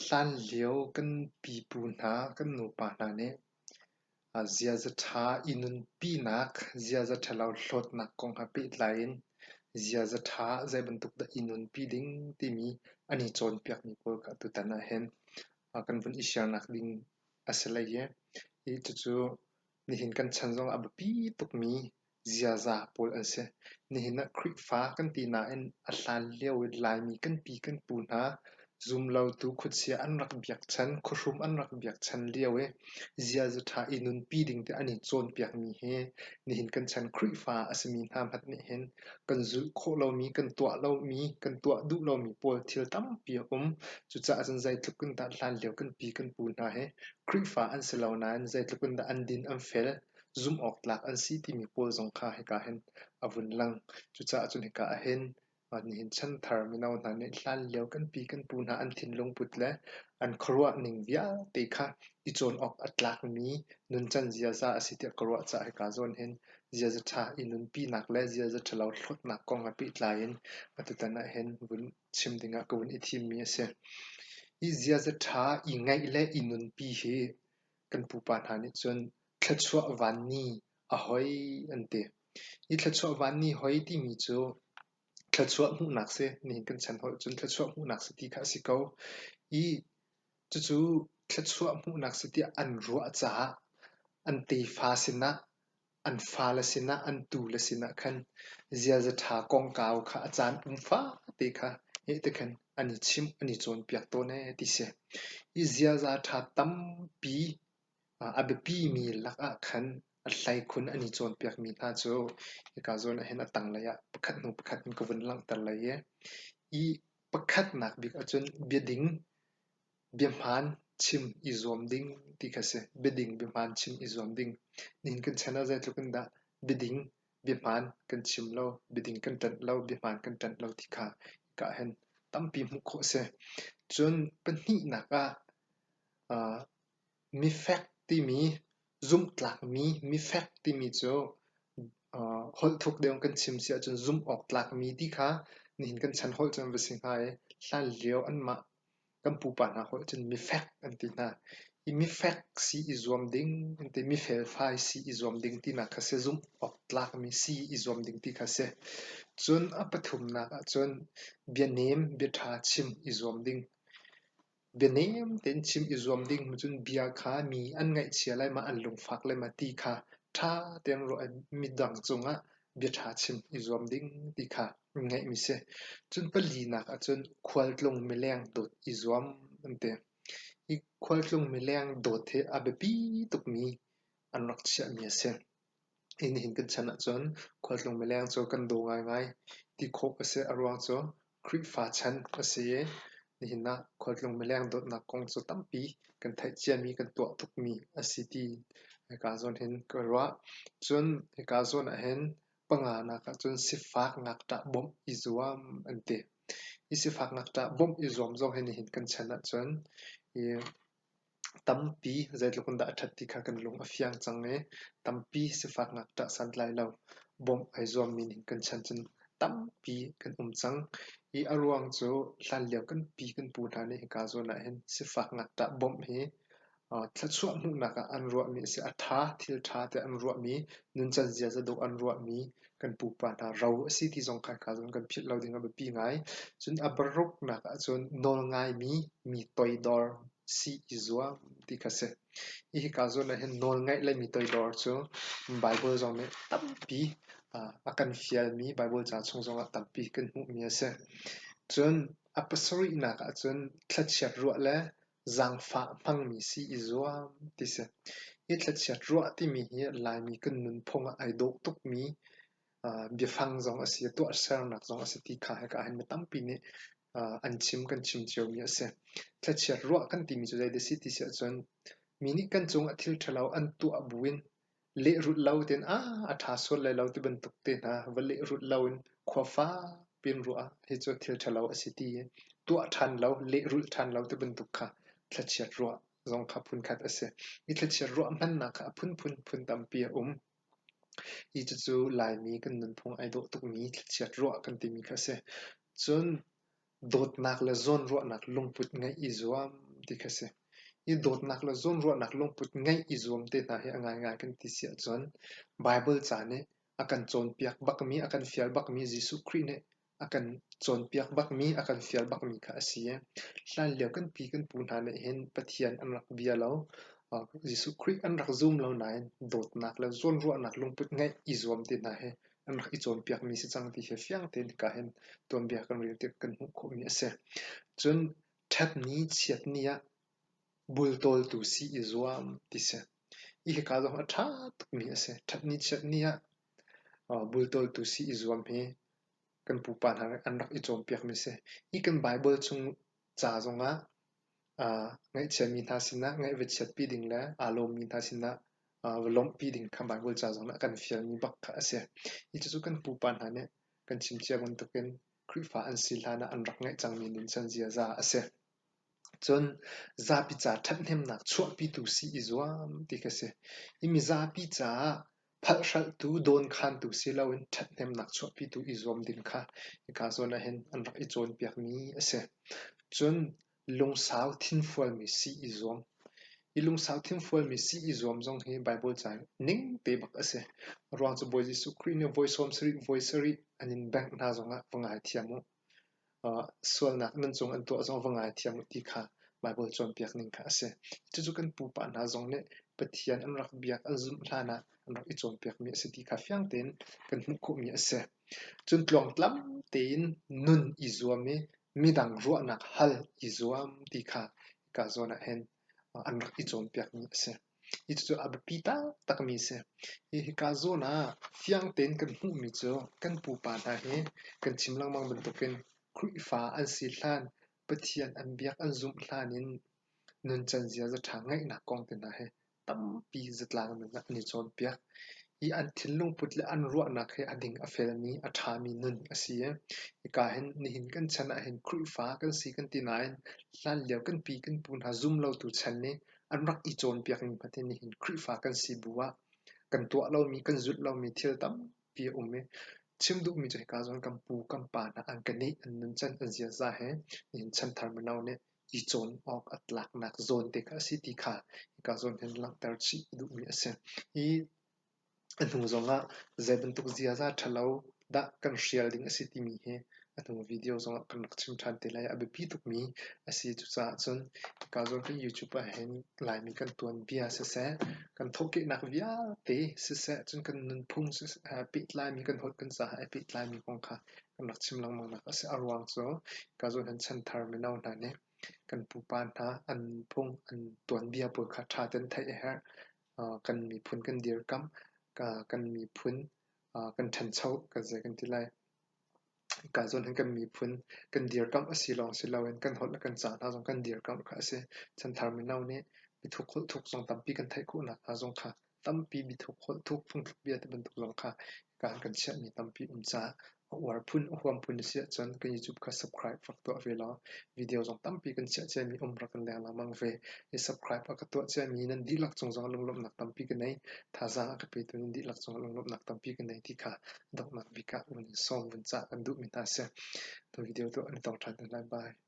Hlanlio kan pipu hna, kan nupa hna nih ziaza ṭha i nunpinak, ziaza ṭhalo hlawtnak kong he pehtlai in ziaza ṭha zei bantuk dah i nunpi ding timi an i cawnpiakmi pawl kha tutan ahhin kan vun i share-nak ding a si lai i cucu nihin kan chan zongah a biapi tukmi ziaza pawl an si. Nihin ah Khrihfa kan ti nain a hlanlio i Laimi kan pi kan pu hna zumlotu khuachia an rak biakchan, khuahrum an rak biakchan lio i ziaza ṭha i nunpi ding tiah an i cawnpiakmi hi nihin kan chan Khrihfa a simi hna hmanh nih hin kan zulh khawh lomi, kan tuah lomi, kan tuah duh lomi pawl thil tampi a um. Cucaah cun zeitluk in dah hlanlio kan pi kan pu hna hi Khrihfa an si lo nain zeitluk in dah an din an fel, zumhawktlak an si timi pawl zong kha hika hin a vun lang. Cucaah cun hika ah hin nihin chanthar mino hna nih hlanlio kan pi kan pu hna an thinlung put le an khuaruah ning vialte kha i cawn awk a tlakmi nuncan ziaza a si tiah ka ruah caah hika zawn hin ziaza ṭha i nunpinak le ziaza ṭhalo hlawtnak kong he pehtlai in atutan ah hin vun chim dingah ka vun i thimmi a si. Hi ziaza ṭha i ngeih le i nunpi hi kan pupa hna nih cun thluachuah vanni a hoi an ti. Hi thluachuah vanni hoi timi cu thluachuah hmuhnak si. Nihin kan chan holh cun thluachuah hmuhnak si ti kha a si ko. I cucu thluachuah hmuhnak si tiah an ruah caah an tefa sinah an fale sinah an tule sinah khan ziaza ṭha kongkau kha a caan um fate kha heh ti khan an i chimh an i cawnpiak tawn ee ti si. Hi ziaza ṭha tampi a biapimi lakah khan a hleikhun an i cawnpiakmi hna cu hika zawn ah hin a tanglei ah pakhat hnu pakhat in ka vun langhter lai i, hi pakhatnak bik ahcun biading, biahmaan chim i zuam ding ti kha a si. Biading, biahmaan chim i zuam ding. Nihin kan chan ah zeitluk in dah biading, biahmaan kan chim lo, biading kan ṭanh lo, biahmaan kan ṭanh lo ti kha hika ah hin tampi hmuh khawh a si. Cun pahnihnak ah Mifek timi zumhtlakmi mifek timi cu holh thuk deuh in kan chim si ahcun zumh awk tlakmi ti kha nihin kan chan holh cu an va si hnga i hlanlio anmah kan pupa hna holh cun mifek an ti hna. Hi mifek si i zuam ding an ti. Mi felfai si i zuam ding tinak kha si. Zumh awk tlakmi si i zuam ding ti kha si. Cun a pathumnak ahcun bianem biaṭha chim i zuam ding. Bianem tein chim i zuam ding cun bia kha mi an ngaihchia lai ma, an lungfak lai ma ti kha ṭha tein ruah i midang cungah bia ṭha chim i zuam ding ti kha ngeihmi si. Cun palinak ahcun khualtlung mileng dawt i zuam an ti. Hi khualtlung mileng dawt hi a biapi tukmi an rak chiahmi a si. Hi nihin kan chan ahcun khualtlung mileng cu kan daw ngaingai ti khawh a si. A ruang cu Khrihfa chan a si i nihin ah khualtlung mileng dawtnak kong cu tampi kan theih ciami, kan tuah tukmi a si ti hika zawn hin ka ruah. Cun hika zawn ahhin panganak ahcun sifak ngakṭah bawmh i zuam an ti. Hi sifak ngakṭah bawmh i zuam zong hi nihin kan chan ahcun hi Tampi zeitluk in dah a ṭhat ti kha kan lung a fiang cang i tampi sifak ngakṭah santlai lo bawmh ai zuammi ning kan chan cun tampi kan um cang. Hi a ruang cu hlanlio kan pi kan pu hna nih hika zawn ah hin sifak ngakṭah bawmh hi thluachuah hmuhnak ah an ruahmi a si. A ṭha, thil ṭha tiah an ruahmi, nuncan ziaza dawh an ruahmi kan pupa hna ro a si ti zong kha hika zawn kan philh lo ding a biapi ngai. Cun a paruknak ahcun nawlngaimi mi toidor si i zuam ti kha si. Hi hika zawn ah hin nawlngaih le mi toidor cu Baibal zong nih tampi a kan fialmi Baibal ca chung zongah tampi kan hmuhmi a si. Cun a pasarihnak ahcun thlachiat ruah le zaangfah hmangmi si i zuam ti si. Hi thlachiat ruah timi hi Laimi kan nunphung ah ai dawh tukmi biafang zong a si, tuahsernak zong a si ti kha hika hin mi tampi nih an chim kan chim ciomi a si. Thlachiat ruah kan timi cu zeidah a si ti si ahcun mi nih kan cungah thil ṭhalo an tuah buin lehrulh lo tein ah a ṭha sual lai lo ti bantuk te hna va lehrulh loin khua fakpi in ruah ah hi cu thil ṭhalo a si ti i tuah ṭhan lo, lehrulh ṭhan lo ti bantuk kha thlachiat ruah zong kha phunkhat a si. Hi thlachiat ruah hmannak kha a phunphun phun tampi a um. Hi cucu Laimi kan nunphung ai dawh tukmi thlachiat ruah kan timi kha a si. Cun dawtnak le zawnruahnak lungput ngeih i zuam ti kha si. Hi dawtnak le zawnruahnak lungput ngeih i zuam te hna hi a ngaingai kan ti si ahcun Baibal ca nih a kan cawnpiak bakmi, a kan fial bakmi Jesuh Khrih nih a kan cawnpiak bakmi, a kan fial bakmi kha a si i hlanlio kan pi kan pu hna nih hin Pathian an rak bia lo, Jesuh Khrih an rak zum lo nain dawtnak le zawnruahnak lungput ngeih i zuam te hna hi an rak i cawnpiakmi si cang ti hi fiang tein hika hin tuanbia kan rel tik kan hmuh khawhmi a si. Cun ṭhatni chiatni ah bultawltu si i zuam ti si. Hi hika zong a ṭha tukmi a si. Ṭhatni chiatni ah bultawltu si i zuam hi kan pupa hna nih an rak i cawnpiakmi a si. Hi kan Baibal chung ca zongah ngaihchiami hna sinah ngaih va chiatpi ding le aa lawmmi hna sinah va lawmhpi ding kha Baibal ca zong nih a kan fialmi bak kha a si. Hi cucu kan pupa hna nih kan chim cia bantukin Khrihfa an si hlan ah an rak ngeih cangmi nuncan ziaza a si. Cun zapi ca ṭhathnemnak chuahpitu si i zuam ti kha si. Hi mizapi caah phalhralhtu, dawnkhantu si loin ṭhathnemnak chuahpitu i zuam ding kha hika zawn ah hin an rak i cawnpiakmi a si. Cun lungsau thinfualmi si i zuam. Hi lungsau thinfualmi si i zuam zong hi Baibal ca ning te bak a si. A ruang cu Bawi Jesuh Khrih nih voi sawm sarih voi sarih an in bengh hna zongah va ngaithiam u. Sualnak nan cung an tuah zong va ngaithiam u ti kha Baibal cawnpiak ning kha a si. Cucu kan pupa hna zong nih Pathian an rak biak an zumh hlan ah an rak i cawnpiakmi a si ti kha fiang tein kan hmuh khawhmi a si. Cun tluangtlam tein nun i zuam i midang ruahnak hal i zuam ti kha hika zawn ah hin an rak i cawnpiakmi a si. Hi cucu a biapi taktakmi a si. Hi hika zawn ah fiang tein kan hmuhmi cu kan pupa hna hi kan chim lengmang bantukin Khrihfa an si hlan, Pathian an biak an zumh hlan in nuncan ziaza ṭha ngeihnak kong te hna hi tampi zatlang nun ah an i cawnpiak. Hi an thinlung put le an ruahnak hi a ding a felmi, a ṭhami nun a si i hika hin nihin kan chan ahhin Khrihfa kan si kan ti nain hlanlio kan pi kan pu hna zum lotu chan nih an rak i cawnpiakmi hmanh hi nihin Khrihfa kan si bu ah kan tuah lomi, kan zulh lomi thil tampi a um i chim duhmi cu hika zawn kan pu kan pa hna an kan nih an nuncan an ziaza he nihin chanthar mino nih i cawn awk a tlaknak zawn te kha a si ti kha hika zawn hin langhter chih duhmi a si. Hi a hnu zongah zei bantuk ziaza ṭhalo dah kan hrial ding a si timi hi a hnu video zongah kan rak chim ṭhan te lai. A biapi tukmi a si. Cucaah cun hika zawn kan YouTube ah hin Laimi kan tuanbia siseh, kan thawhkehnak vialte siseh, cun kan nunphung siseh, pehtlaimi kan holh kan ca he pehtlaimi kong kha kan rak chim lengmang nak a si. A ruang cu hika zawn hin chanthar mino hna nih kan pupa hna an nunphung, an tuanbia pawl kha ṭha tein theih a herh. Kan miphun kan dirkamh, kan miphun kan ṭhancho kan zei kan ti lai. Hika zawn hin kan miphun kan dirkamh a si lawng si loin kan holh le kan ca hna zong kan dirkamh kha a si. Chanthar mino nih mithuk holh thuk zong tampi kan theih khawhnak hnga zong kha tampi mithuk holh thuk phungthluk bia ti bantuk zong kha hika kan chiahmi tampi um caah a uar phun a huam phun a si ahcun kan YouTube kha subscribe rak tuah ve law video zong tampi kan chiah ciami um rak kan leng lengmang ve. Hi subscribe a ka tuah ciami nan dihlak cung zong lunglawmhnak tampi ka nei. Thazaang a ka petu nan dihlak cung lunglawmhnak tampi ka nei ti kha donghnak bik ah vun sawm vun cah kan duhmi hna si. Tu video tu an tong ṭhan te lai. Bye.